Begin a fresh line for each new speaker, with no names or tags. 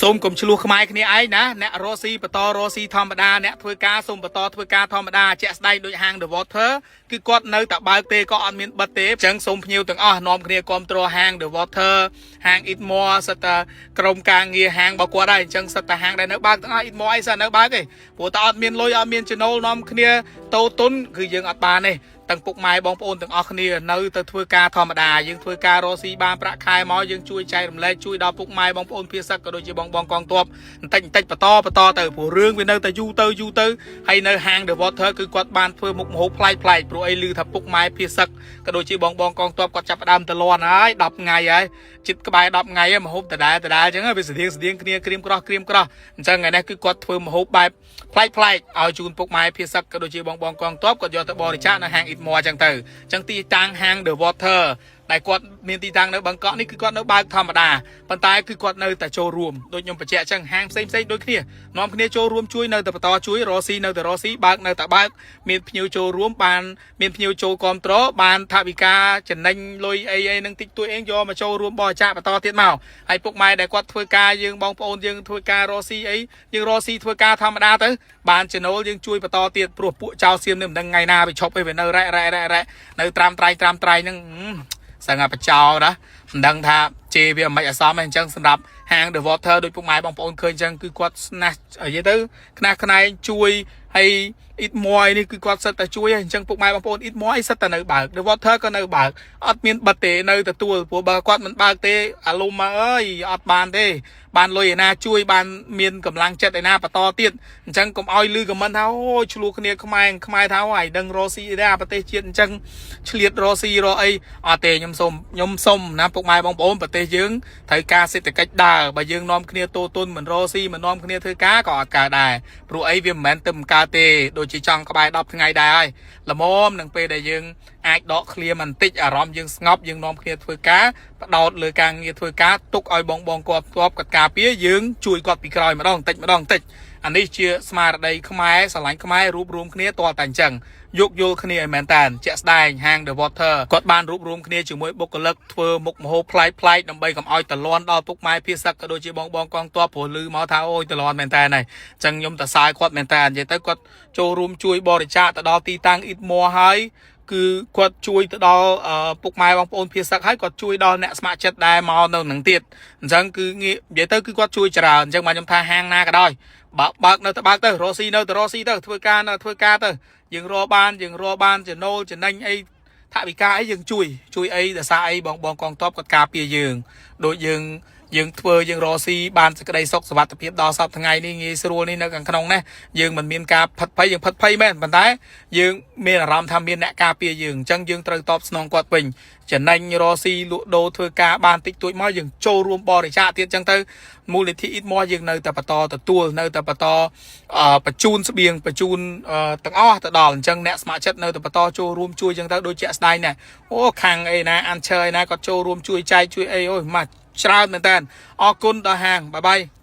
សូមកុំឆ្លោះខ្មែរគ្នាឯងណាអ្នករស់ស៊ីបន្តរស់ស៊ីធម្មតាអ្នកធ្វើការសូមបន្តធ្វើការធម្មតាជាក់ស្ដែងដូចហាង The Water គឺគាត់នៅតែបើកទេក៏អត់មានបិទទេអញ្ចឹងសូមភ្ញៀវទាំងអស់នាំគ្នាគ្រប់គ្រងហាង The Water ហាង Eat More សិតតែក្រុមការងារហាងរបស់គាត់ហើយអញ្ចឹងសិតតែហាងដែលនៅបើកទាំងអស់ Eat More អីសិតនៅបើកទេព្រោះតែអត់មានលុយអត់មានចំណូលនាំគ្នាតោទុនគឺយើងអត់បានទេទាំងពុកម៉ែបងប្អូនទាំងអស់គ្នានៅទៅធ្វើការធម្មតាយើងធ្វើការរកស៊ីបានប្រាក់ខែមកយើងជួយចែករំលែកជួយដល់ពុកម៉ែបងប្អូនភាសឹកក៏ដូចជាបងបងកងទ័ពបន្តិចបន្តិចបន្តបន្តទៅព្រោះរឿងវានៅតែយូរទៅយូរទៅហើយនៅហាង The Water គឺគាត់បានធ្វើមុខម្ហូបប្លែកប្លែកព្រោះអីឮថាពុកម៉ែភាសឹកក៏ដូចជាបងបងកងទ័ពគាត់ចាប់ផ្ដើមទៅលន់ហើយ10ថ្ងៃហើយចិត្តក្បែរ10ថ្ងៃហើយម្ហូបដដែលដដែលអញ្ចឹងវាស្តៀងស្តៀងគ្នាក្រៀមក្រោះក្រៀមក្រោះអញ្ចឹងថ្ងៃនេះគឺគាត់ធ្វើម្ហូបបែបប្លែកប្លែកឲ្យជូនពុកម៉ែភាសឹកក៏ដូចជាបងបងកងទ័ពគាត់យកទៅបរិច្ចាគនៅហាង Eat More អញ្ចឹងទៅអញ្ចឹងទីតាំងហាង The Water ដែលគាត់មានទីតាំងនៅបឹងកក់នេះគឺគាត់នៅបើកធម្មតាប៉ុន្តែគឺគាត់នៅតែចូលរួមដូចខ្ញុំបញ្ជាក់អញ្ចឹងហាងផ្សេងផ្សេងដូចគ្នានាំគ្នាចូលរួមជួយនៅតែបន្តជួយរកស៊ីនៅតែរកស៊ីបើកនៅតែបើកមានភ្ញៀវចូលរួមបានមានភ្ញៀវចូលគ្រប់គ្រងបានថវិកាចំណេញលុយអីអីនឹងតិចតួចអីយកមកចូលរួមបរិច្ចាគបន្តទៀតមកហើយពុកម៉ែដែលគាត់ធ្វើការយើងបងប្អូនយើងធ្វើការរកស៊ីអីយើងរកស៊ីធ្វើការធម្មតាទៅបានចំណូលយើងជួយបន្តទៀតព្រោះពួកចៅសៀមនេះមិនដឹងថ្ងៃណាវាឈប់អីវានៅរ៉ែរ៉ែរ៉ែរ៉ែនៅត្រាំត្រៃត្រាំត្រៃហ្នឹងសឹងតែបចោណាមិនដឹងថាជេរវាមិនអសមទេអញ្ចឹងសម្រាប់ហាង The Water ដូចពុកម៉ែបងប្អូនឃើញអញ្ចឹងគឺគាត់ស្នះនិយាយទៅខ្នះខ្នែងជួយហើយ Eat More នេះគឺគាត់សិតតែជួយអញ្ចឹងពុកម៉ែបងប្អូន Eat More អីសិតតែនៅបើក The Water ក៏នៅបើកអត់មានបិទទេនៅទទួលព្រោះបើគាត់មិនបើកទេអាលុំមកអើយអត់បានទេបានលុយឯណាជួយបានមានកម្លាំងចិត្តឯណាបន្តទៀតអញ្ចឹងកុំឲ្យលឺ comment ថាអូយឆ្លោះគ្នាខ្មែរខ្មែរថាអូយដឹងរកស៊ីដែរអាប្រទេសជាតិអញ្ចឹងឆ្លៀតរកស៊ីរកអីអត់ទេខ្ញុំសូមខ្ញុំសូមណាពុកម៉ែបងប្អូនប្រទេសយើងត្រូវការសេដ្ឋកិច្ចដើរបើយើងនាំគ្នាតូទុនមិនរកស៊ីមិននាំគ្នាធ្វើការក៏អត់កើតដែរព្រោះអីវាមិនមែនទៅមិនកើតទេដូចជាចង់ក្បែរ10ថ្ងៃដែរហើយល្មមនឹងពេលដែលយើងអាចដកឃ្លាបន្តិចអារម្មណ៍យើងស្ងប់យើងនាំគ្នាធ្វើការបដោតលើការងារធ្វើការទុកឲ្យបងបងគាត់ធ្លាប់គាត់ការពារយើងជួយគាត់ពីក្រោយម្ដងបន្តិចម្ដងបន្តិចអានេះជាស្មារតីខ្មែរស្រឡាញ់ខ្មែររួបរួមគ្នាតតែអញ្ចឹងយោគយល់គ្នាឲ្យមែនតានជាក់ស្ដែងហាង The Water គាត់បានរួបរួមគ្នាជាមួយបុគ្គលិកធ្វើមុខម្ហូបប្លែកប្លែកដើម្បីកុំឲ្យតលន់ដល់ពុកម៉ែភាសឹកក៏ដូចជាបងបងកងទ័ពព្រោះលឺមកថាអូយតលន់មែនតានហើយអញ្ចឹងខ្ញុំតសើគាត់មែនតាននិយាយទៅគាត់ចូលរួមជួយបរិច្ចាគទៅដល់ទីតាំង Eat More ហើយគឺគាត់ជួយទៅដល់ពុកម៉ែបងប្អូនភាសឹកហើយគាត់ជួយដល់អ្នកស្ម័គ្រចិត្តដែរមកនៅនឹងទៀតអញ្ចឹងគឺងាកនិយាយទៅគឺគាត់ជួយច្រើនអញ្ចឹងបាទខ្ញុំថាហាងណាក៏ដោយបើបើកនៅតែបើកទៅរកស៊ីនៅតែរកស៊ីទៅធ្វើការនៅធ្វើការទៅយើងរកបានយើងរកបានចំណូលចំណេញអីថវិកាអីយើងជួយជួយអីដោយសារអីបងបងកងទ័ពគាត់ការពារយើងដូចយើងយើងធ្វើយើងរកស៊ីបានសេចក្តីសុខសុវត្ថិភាពដល់សប្តាហ៍ថ្ងៃនេះងាយស្រួលនេះនៅខាងក្នុងនេះយើងមិនមានការផិតភ័យយើងផិតភ័យមែនប៉ុន្តែយើងមានអារម្មណ៍ថាមានអ្នកការពារយើងអញ្ចឹងយើងត្រូវតបស្នងគាត់វិញចំណេញរកស៊ីលក់ដូរធ្វើការបានតិចតួចមកយើងចូលរួមបរិច្ចាគទៀតអញ្ចឹងទៅមូលនិធិ Eat More យើងនៅតែបន្តទទួលនៅតែបន្តបញ្ជូនស្បៀងបញ្ជូនទាំងអស់ទៅដល់អញ្ចឹងអ្នកស្ម័គ្រចិត្តនៅតែបន្តចូលរួមជួយអញ្ចឹងទៅដូចជាក់ស្ដែងណាអូខាងអីណាអានឈើឯណាគាត់ចូលរួមជួយចែកជួយអីអូយមកច្រើនមែនតើអរគុណដល់ហាង bye bye.